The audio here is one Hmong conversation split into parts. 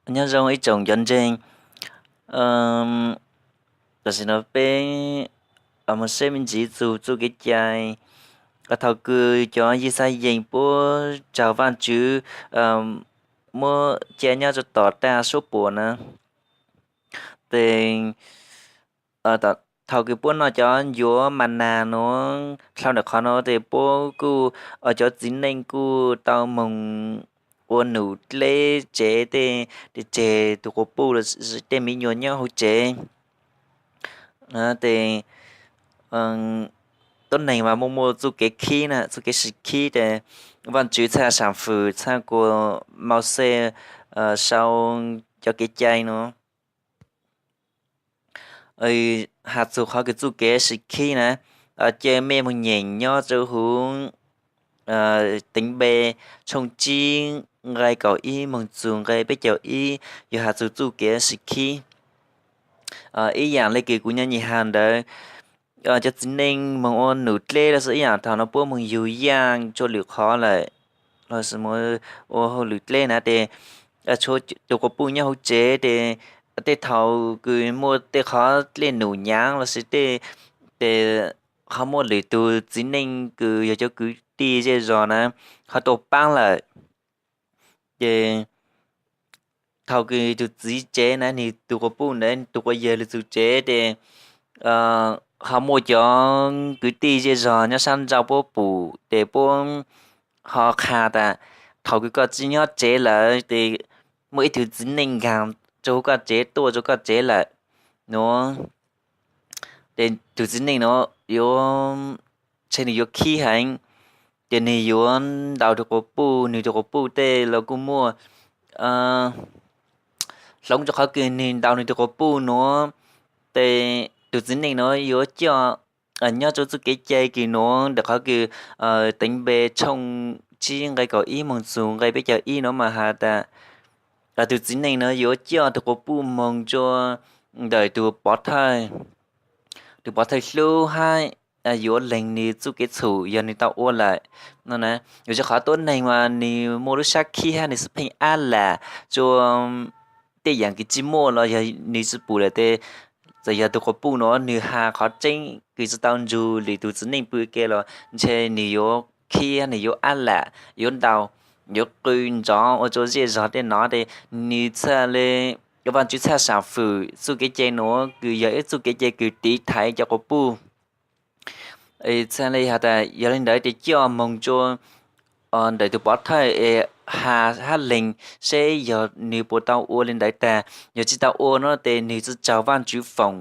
Nyob zoo ib tsoom cov ntseeg, tam sim no peb mus saib me ntsis txug txuj kev cai. Thaum kws cov Yixalayees puab raug Vaajtswv muab ca nyob rua tom tag suab puam na, tes thaum kws puab noj cov ncuav ma nas nuav, dlhau ntawm qhov nuav tes puab kuj, cov txiv neej kuj tau moog ua num dleb tsev tej, tseg tug quas puj los tej me nyuam nyob huv tsev. Tes tuab neeg mas muaj muaj txuj kev khib na, txuj kev sim khib tes Vaajtswv txhaj sam fwm txhaj kuas Mauxes sau cov kev cai nuav has txug qhov kws txuj kev sim khib na, ca mej moog nyeem nyob rua huv Teev Npe tshooj tsib nqai kaum ib moog txug nqai peb caug ib, yuav has txug txuj kev sim khib. Ib yaam le kws kuv nyuam nyem has ntawd, cov txiv neej moog ua num dleb los xwb ib yaam thaum no puab moog yug yaaj tsua lwm qhov lawm, los sis ua hauj lwm dleb na tes tshuav tug quas puj nyob huv tsev tes tej thaum kws muaj tej qhov dlej num nyaav los sis tej, tes ho muaj lwm tug txiv neej kws yog cov kwv tij zej zog na ho tuaj paab lawm. Ces thaum kws tug txiv tsev na nwg tug quas puj ntawd tug quas yawg lug txug tsev tes ho muaj cov kwv tij zej zog nyob saab nrauj puab pum tes puab ho qha tas thaum kws koj tsi nyob tsev lawm tes muaj ib tug txiv neej nkaag rua huv koj tsev tuaj rua koj tsev lawm nuav. Ces tug txiv neej nuav yuav, ntshe nwg yuav khib heev, ces nwg yuav ntaus tug quas puj, nwg tug quas puj tej los kuj muaj hloov rua qhov kws nwg ntaus nwg tug quas puj nuav. Tes tug txiv neej nuav yuav coj, nyob rua txuj kev cai kws nuav ntawm qhov kws Teev Npe tshooj tsib nqai kaum ib moog txug nqai peb caug ib nuav mas has tas tug txiv neej nuav yuav coj tug quas puj moog rua ntawm tug pov thawj, tug pov thawj hlub hab yuav lees nwg txuj kev txhum yog nwg tau ua lawm no na. Yuav rua qhov tuab neeg mas nwg muaj lub sab khib hab nwg xub pheej ab lam rua tej yaam kws tsi muaj los yog nwg tsi pum lawm tes txawm yog tug quas puj nuav nwg has qhov tseeb kws tsi tau nrug lwm tug txiv neej pw ua ke los ntshe nwg yuav khib, nwg yuav ab lam, yuav ntaus, yuav qw nrov ua rua zej zog tej no tes nwg txhaj le, Vaajtswv txhaj sam fwm txuj kev cai nuav kws yog ib txuj kev cai kws tiv thaiv cov quas puj. Txhaj le has tas yog le ntawd tes coj moog rua ntawm tug pov thawj es has hab lees seb yog nwg puas tau ua le ntawd tag. Yog tsi tau ua no tes nwg tsi raug Vaajtswv foom,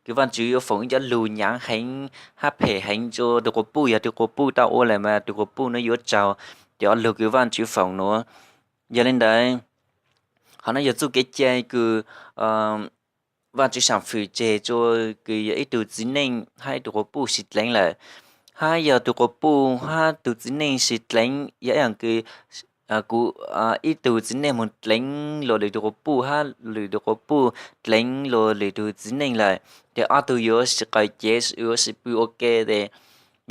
kws Vaajtswv yuav foom ib cov lug nyaav heev hab phem heev rua tug quas puj. Yog tug quas puj tau ua lawm mas tug quas puj nuav yuav raug cov lug kws Vaajtswv foom nuav. Yog le ntawd, qhov no yog txuj kev cai kws Vaajtswv sam fwm tseg rua kws yog ib tug txiv neej hab ib tug quas puj sib dleev lawm. Hab yog tug quas puj hab tug txiv neej sib dleev, yog ib yaam kws kuv, ib tug txiv neej moog dleev luas lwm tug quas puj hab lwm tug quas puj dleev luas lwm tug txiv neej lawm, tes ob tug yuav sib qaws cev yuav sib pw ua ke tes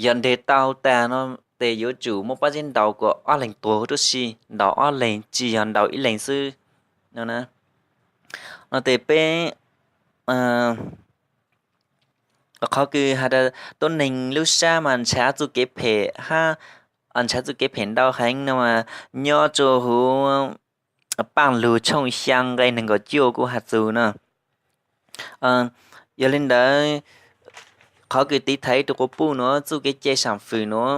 yog ntes tau tag no tes yuav tsum muab pob zeb ntaus kom ob leeg tuag huv tib si, ntaus ob leeg tsi yog ntaus ib leeg xwb no. No tes peb, qhov kws has tas tuab neeg lub sab mas ntshaw txuj kev phem hab, ntshaw txuj kev phem ntau heev no mas nyob rua huv Paaj Lug tshooj xyaa nqe neeg nkaum cuaj kuj has txug no. Yog le ntawd, qhov kws tiv thaiv tug quas puj nuav txuj kev cai sam fwm nuav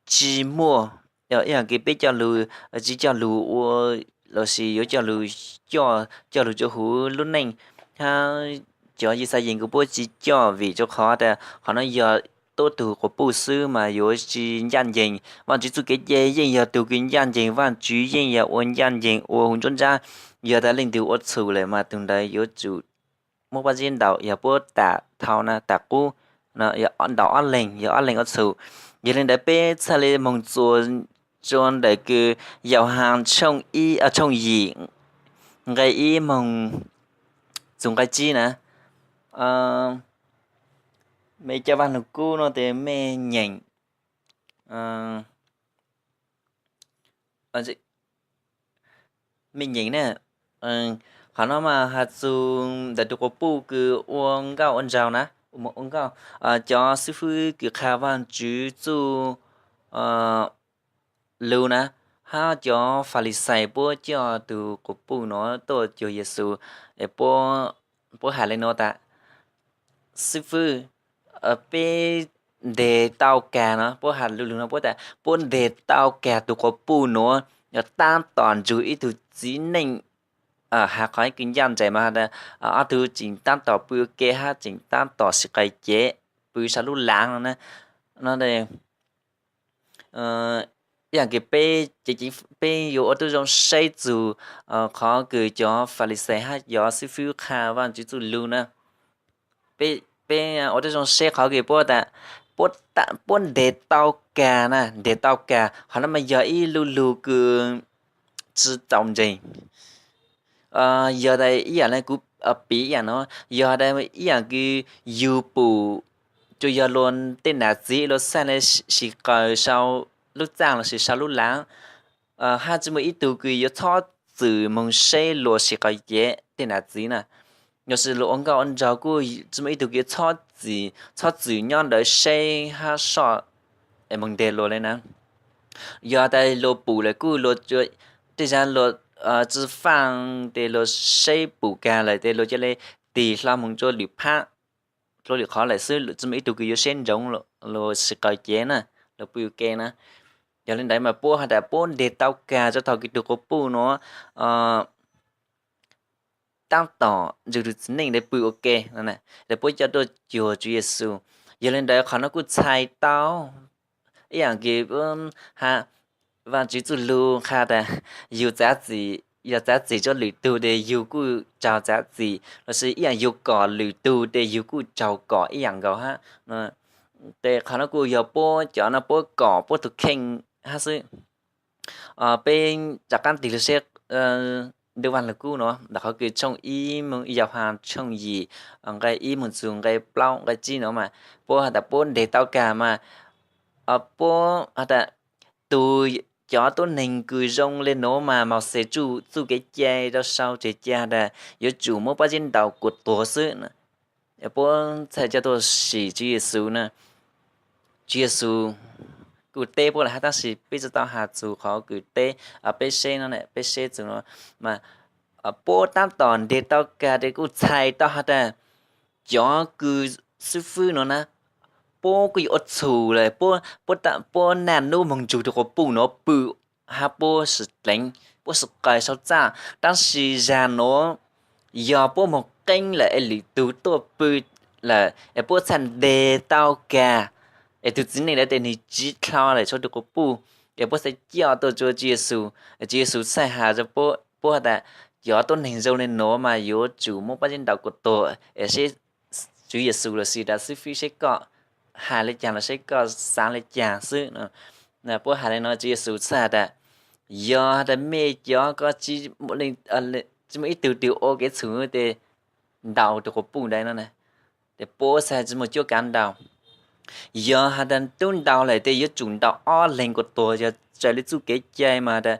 tsi muaj, ib yaam kws peb coj lug, tsi coj lug ua los sis yuav coj lug, coj lug rua huv lub neej hab cov Yixalayees kws puab tsi coj vim rua qhov tas qhov no yog tuab tug quas puj xwb mas yuav tsi ncaj nceeg. Vaajtswv txuj kev cai yeej yog tug kws ncaj nceeg, Vaajtswv yeej yog ua ncaj nceeg ua huv nruab nrab. Yog tas leej twg ua txhum lawm mas tug ntawd yuav tsum muab pob zeb ntaus, yog puab tam thau na, tam qub, ntaus ob leeg, yog ob leeg ua txhum. Yog le ntawd peb txhaj le moog txuas rua ntawm kws Yauhas tshooj ib, tshooj yim nqe ib moog txug nqe tsib na. Mej cov Vaaj Lug Kub no tes mej nyeem, me nyeem na. Qhov no mas has txug ntawm tus quas puj kws ua nkauj ua nraug na, ua nkauj, cov xib fwb kws qha Vaajtswv txuj lug na, hab cov Falixais puab coj tug quas puj nuav tuaj cuag Yexus, puab has le nuav tas, xib fwb, peb nteg tau kag no, puab has lu lug no puab tas puab nteg tau kag tug quas puj nuav, yog tab tom ntsug ib tug txiv neej has qhov kws ncaj nraim mas, ob tug tseem tab tom pw ua ke hab tseem tab tom sib qawm cev pw sau lub laav no na. No yog kws peb, peb yuav ua tib zoo saib txug qhov kws cov Falixais hab cov xib fwb qha Vaajtswv txuj lug na. Peb ua tib zoo saib qhov kws puab tas, puab nteg tau kag na, nteg tau kag, qhov no mas yog ib lu lug kws tsi txaus ntseeg. Yog tas ib yaam le kuv piv ib yaam no, yog tas ib yaam kws yug pum, tsuas yog luag tej nam txiv luag xaaj le sib qawm sau lub txaaj lossis sau lub laav, hab tsi muaj ib tug kws yuav txhob txwm moog saib luag sib qawm cev tej nam txiv na. Lossis luag ua nkauj ua nraug kuj tsi muaj ib tug kws yuav txhob txwm nyob ntawd saib hab soj moog nteg luag le na. Yog tas luag pum lawm kuj, tej zag luag tsi faaj tes luag saib pum kag lawm tes luag ca le tig hlo moog rua lwm phab, rua lwm qhov lawm xwb, tsi muaj ib tug kws yuav saib ntsoov luag sib qawm cev na, luag pw ua ke na. Yog le ntawd mas puab has tas puab nteg tau kag rua thaum kws tug quas puj nuav tab tom ntsug tug txiv neej le pw ua ke, le puab coj tuaj cuag Tswv Yexus. Yog le ntawd qhov no kuj txhais tau ib yaam kws Vaajtswv txuj lug qha tas yug txav txim, yog txav txim rua lwm tug tes yug kuj raug txav txim, lossis ib yaam yug kom lwm tug tes yug kuj raug kom ib yaam nkaus hab. Tes qhov no kuj yog puab cov no puab kom puab tug kheej hab xwb. Peb rov qaab tig lug saib ntu Vaaj Lug Kub no ntawm qhov kws tshooj ib moog, Yauv Has tshooj yim, nqe ib moog txug nqe plaub nqe tsib no mas puab has tas puab nteg tau kag mas, puab has tas tug, cov tuab neeg kws zoo le nuav mas Mauxes tsuj txuj kev cai rau sau tseg ca tas yuav tsum muab pob zeb ntaus kuas tuag xwb. Puab txhaj coj tuaj sim Tswv Yexus na. Tswv Yexus kuj teb puab lawm hab, tab sis peb tsi tau has txug qhov kws teb, peb seb no, peb seb txug no mas puab tab tom nteg tau kag tes kuj txhais tau has tas cov kws xib fwb no na, puab kuj yuav ua txhum lawm, puab naj nub moog ntsug tug quas puj nuav pw hab puab sib dleev, puab sib qawm sau txaaj, tab sis zag nuav yog puab moog qeeb lawm es lwm tug tuaj pw lawm es puab txhaj nteg tau kag es tug txiv neej ntawd tes nwg tsiv dlhau lawm tshuav tug quas puj, es puab txhaj coj tuaj rua Tswv Yexus. Tswv Yexus txhaj has rua puab has tas cov tuab neeg zoo le nuav mas yuav tsum muab pob zeb ntaus kuas tuag es seb Tswv Yexus lossis dav xib fwb seb koj has le caag los seb koj xaav le caag xwb. Puab has le no Tswv Yexus txhaj has tas yog has tas mej cov koj tsi muaj ib tug twg ua kev txhum tes ntaus tug quas puj ntawd no, tes puab txhaj tsi muaj cuab kav ntaus. Yog has tas tub ntaus lawm tes yuav tsum ntaus ob leeg kuas tuag, yog raws le txuj kev cai mas has tas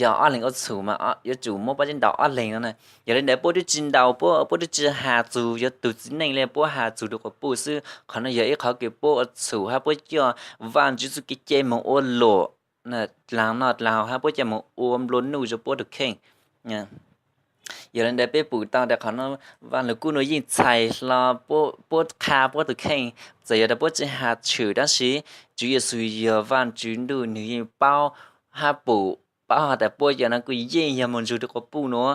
yog ob leeg ua txhum mas yuav tsum muab pob zeb ntaus ob leeg no na. Yog le ntawd puab twb tsi ntaus, puab twb tsi has txug yuav tug txiv neej le, puab has txug tug quas puj xwb. Qhov no yog ib qhov kws puab ua txhum hab puab coj Vaajtswv txuj kev cai moog ua luam dlaag noj dlaag haus hab puab coj moog ua nplua nuj rua puab tug kheej. Yog le ntawd peb pum tau tas qhov no Vaaj Lug Kub no yeej txhais hlo puab qha puab tug kheej, txawm yog tas puab tsi has tshwm tab sis Tswv Yexus yog Vaajtswv Ntuj, nwg yeej paub hab pum, paub has tas puab cov no kuj yeej yog moog ntsug tug quas puj nuav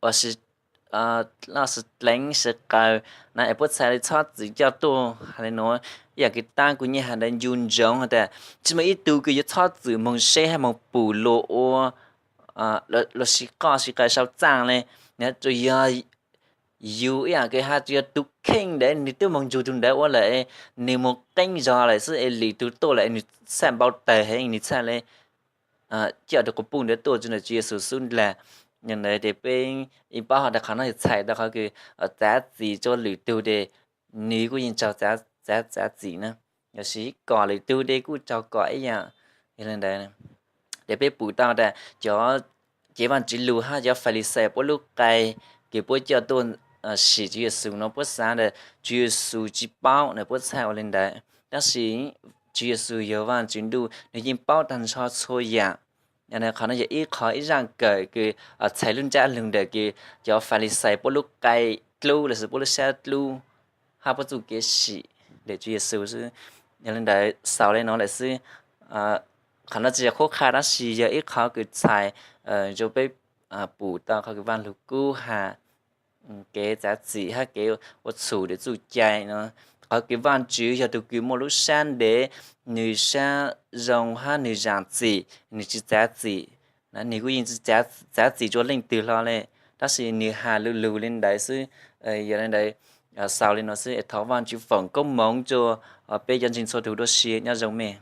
uas sib dleev sib qawm na, es puab txhaj le txhob txwm coj tuaj. Has le nuav, ib yaam kws taab kuv nyaj has ntawd ncu ntsoov has tas tsi muaj ib tug kws yuav txhob txwm moog seb hab moog pum luag ua, luag sib qoj sib qawm sau txaaj le, tsuas yog yug ib yaam kws has tsuas yog tug kheej ntawd nwg twb moog ntsug tug ntawd ua lawm, nwg moog qeeb zog lawm xwb es lwm tug tuaj lawm es nwg txhaj npau tawg heev, nwg txhaj le coj tug quas puj ntawd tuaj rua ntawm Tswv Yexus xub ndlag. Yog ntawd tes peb yeej paub has tas qhov no yog txhais tau qhov kws txav txim rua lwm tug tes nwg kuj yeej raug txav txim na, yog sib kom lwm tug tes kuj raug kom ib yaam. Yog le ntawd tes peb pum tau tas cov cev Vaajtswv lug hab cov Falixais puab lub qai kws puab coj tuaj sim Tswv Yexus no puab xaav tas Tswv Yexus tsi paub na, puab txhaj ua le ntawd. Tab sis Tswv Yexus yog Vaajtswv Ntuj, nwg yeej paub taag nrho txhua yaam. Qhov no yog ib qhov ib zaaj kawm kws txhais lub ntsab lug ntawm kws cov Falixais puab lub qai dlub lossis puab lub sab dlub hab puab txuj kev sim ntawm Tswv Yexus xwb. Yog le ntawd xaus le no lawm xwb. Qhov no tsi yog qhuab qha tab sis yog ib qhov kws txhais rua peb pum tau qhov kws Vaaj Lug Kub has kev txav txim hab kev ua txhum ntawm txuj cai no. Qhov kws Vaajtswv yog tug kws muaj lub sab ntev, nwg sab zoo hab nwg zaam txim, nwg tsi txav txim. Nwg kuj yeej tsi txav txim rua leej twg hlo le, tab sis nwg has lug lug le ntawd xwb. Yog le ntawd xaus le no xwb, thov Vaajtswv foom koob moov rua peb cov ntseeg txhua tug dua si, nyob zoo mej.